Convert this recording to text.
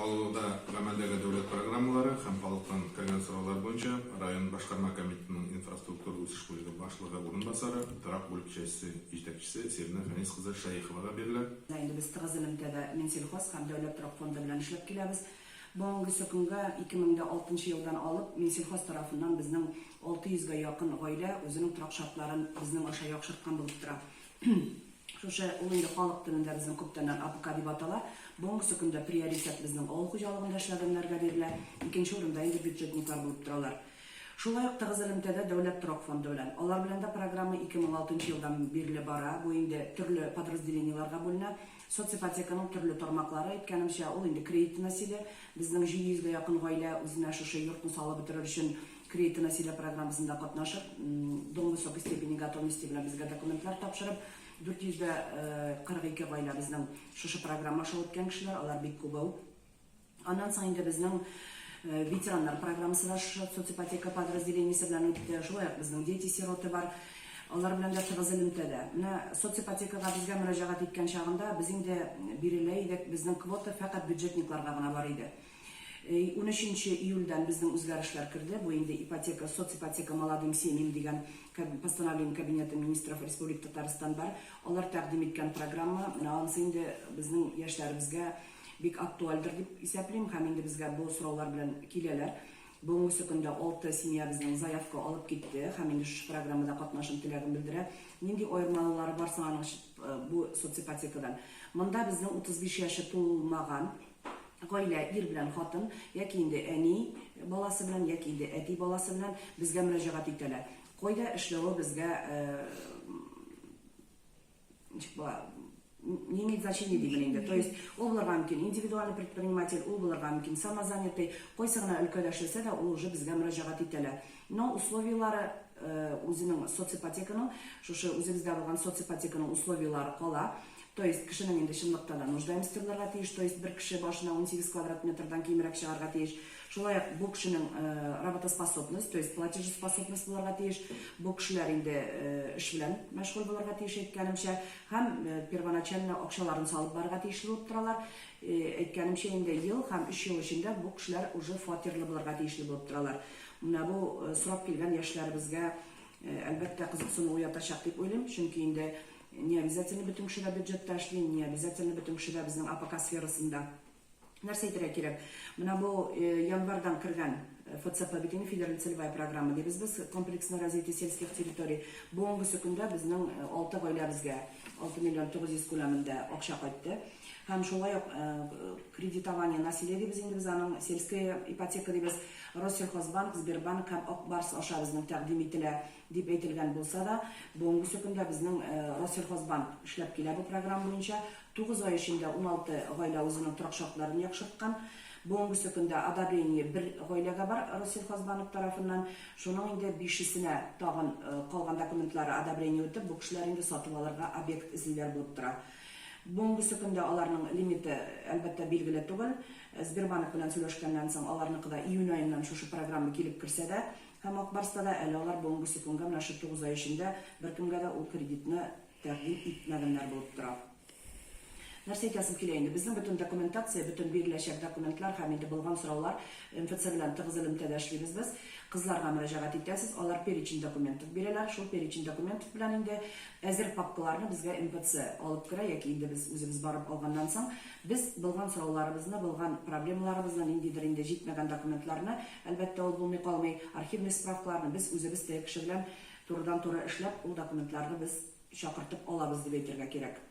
алуда гамәлдәге дәүләт программалары һәм халыктан кергән сораулар буенча район башкарма комитетының инфраструктура үсеш бүлеге башлыгы урынбасары, торак бүлекчәсе җитәкчесе Сиринә Фәнис кызы Шәеховага бирелә. Инде без тыгыз элемтәдә Минсельхоз һәм Дәүләт торак фонды белән эшләп киләбез. Бүгенгесе көнгә 2006 елдан алып Минсельхоз тарафыннан безнең 600 гә якын гаилә үзенең торак шартларын безнең аша яхшырткан булып тора. Шушы ул инде халык телендә безнең күптәннән АПК дип атала. Бүгенгесе көндә приоритет безнең авыл хуҗалыгында эшләгәннәргә бирелә. Икенче урында инде бюджетниклар булып торалар. Шулай ук тыгыз элемтәдә Дәүләт торак фонды белән. Алар белән дә программа 2006 елдан бирле бара. Бу инде төрле подразделениеларга бүленә. Соципотеканың төрле тармаклары, әйткәнемчә, ул инде кредит носиле. Безнең 700 гә якын гаилә үзенә шушы йортны салып бетерер өчен Кредиты насилия программасында катнашып, Дом высокой степени готовности белән безгә документлар тапшырып, 442 гаилә безнең шушы программа аша үткән кешеләр, алар бик күбәү. Аннан соң инде безнең ветераннар программасы да шушы соципотека подразделениесе белән үтте. Шулай ук безнең дети-сироты бар. Алар белән дә тыгыз элемтәдә. Менә соципотекага безгә мөрәҗәгать иткән чагында без инде бирелә идек, безнең квота фәкать бюджетникларга гына бар иде. Унөченче июльдән безнең үзгәрешләр керде. Бу инде ипотека, соципотека молодым семьям дигән постановление Кабинета министров Республика Татарстан бар. Алар тәкъдим иткән программа. Менә анысы инде безнең яшьләребезгә бик актуальдер дип исәплим һәм инде безгә бу сораулар белән киләләр. Бүгенгесе көндә алты семья безнең заявка алып китте һәм инде шушы программада катнашым теләген белдерә. Нинди аермалылары бар соң аның бу соципотекадан? Монда безнең 35 яше тулмаган гаилә, ир белән хатын, яки инде әни баласы белән, яки инде әти баласы белән безгә мөрәҗәгать итәләр. Кайда эшләве безгә ничек була, не имеет значения димен инде. То есть ул булырга мөмкин индивидуальный предприниматель, ул булырга мөмкин самозанятый, кайсы гына өлкәдә эшләсә дә, ул уже безгә мөрәҗәгать итәләр. Но условиялары үзенең соципотеканың, шушы үзебездә булган соципотеканың условиялары кала. То есть кешенең инде чынлыкта да нуждаемосте булырга тиеш, то есть бер кеше башына 18 квадрат метрдан кимрәк чыгарга тиеш. Шулай ук бу кешенең работоспособность, то есть платежеспособность булырга тиеш. Бу кешеләр инде эш белән мәшгуль булырга тиеш, әйткәнемчә, һәм первоначально акчаларын салып барырга тиешле булып торалар. Әйткәнемчә, инде ел һәм өч ел эчендә бу кешеләр уже фатирлы булырга тиешле булып торалар. Менә бу сорап килгән яшьләребезгә, әлбәттә, кызыксыну уятачак дип уйлыйм, чөнки инде не обязательно бөтен кеше дә бюджетта эшли, не обязательно бөтен кеше дә безнең АПК сферасында. Нәрсә әйтергә кирәк? Менә бу январьдан кергән ФЦП бит инде, федераль целевая программа дибез без, комплексное развитие сельских территорий. Бүгенгесе көндә безнең 6 гаиләбезгә 6 миллион 900 күләмендә акча кайтты. Һәм шулай ук кредитование населения дибез инде без аның, сельская ипотека дибез, Россельхозбанк, Сбербанк һәм Ак Барс аша безнең тәкъдим ителә дип әйтелгән булса да, бүгенгесе көндә безнең Россельхозбанк эшләп килә бу программа буенча. 9 ай эчендә 16 гаилә үзенең торак шартларын яхшырткан. Бүгенгесе көндә одобрение бер гаиләгә бар Россельхозбанк тарафыннан. Шуның инде бишесенә тагын калган документлары одобрение үтеп, бу кешеләр инде сатып алырга объект эзлиләр булып тора. Бүгенгесе көндә аларның лимиты, әлбәттә, билгеле түгел. Сбербанк белән сөйләшкәннән соң, аларныкы да июнь аеннан шушы программа килеп керсә дә, һәм Ак Барста да әле алар бүгенгесе көнгә менә шушы 9 ай эчендә беркемгә дә ул кредитны тәкъдим итмәгәннәр булып тора. Нәрсә әйтәсем килә инде, безнең бөтен документация, бөтен биреләчәк документлар һәм инде булган сораулар, МФЦ белән тыгыз элемтәдә эшлибез без. Кызларга мөрәҗәгать итәсез, алар перечень документов бирәләр, шул перечень документов белән инде әзер папкаларны безгә МФЦ алып керә яки инде без үзебез барып алганнан соң, без булган сорауларыбызны, булган проблемаларыбызны, ниндидер инде җитмәгән документларны, әлбәттә, ул булмый калмый, архивный справкаларны без үзебез теге кеше белән турыдан-туры эшләп, ул документларны без чакыртып алабыз дип әйтергә кирәк.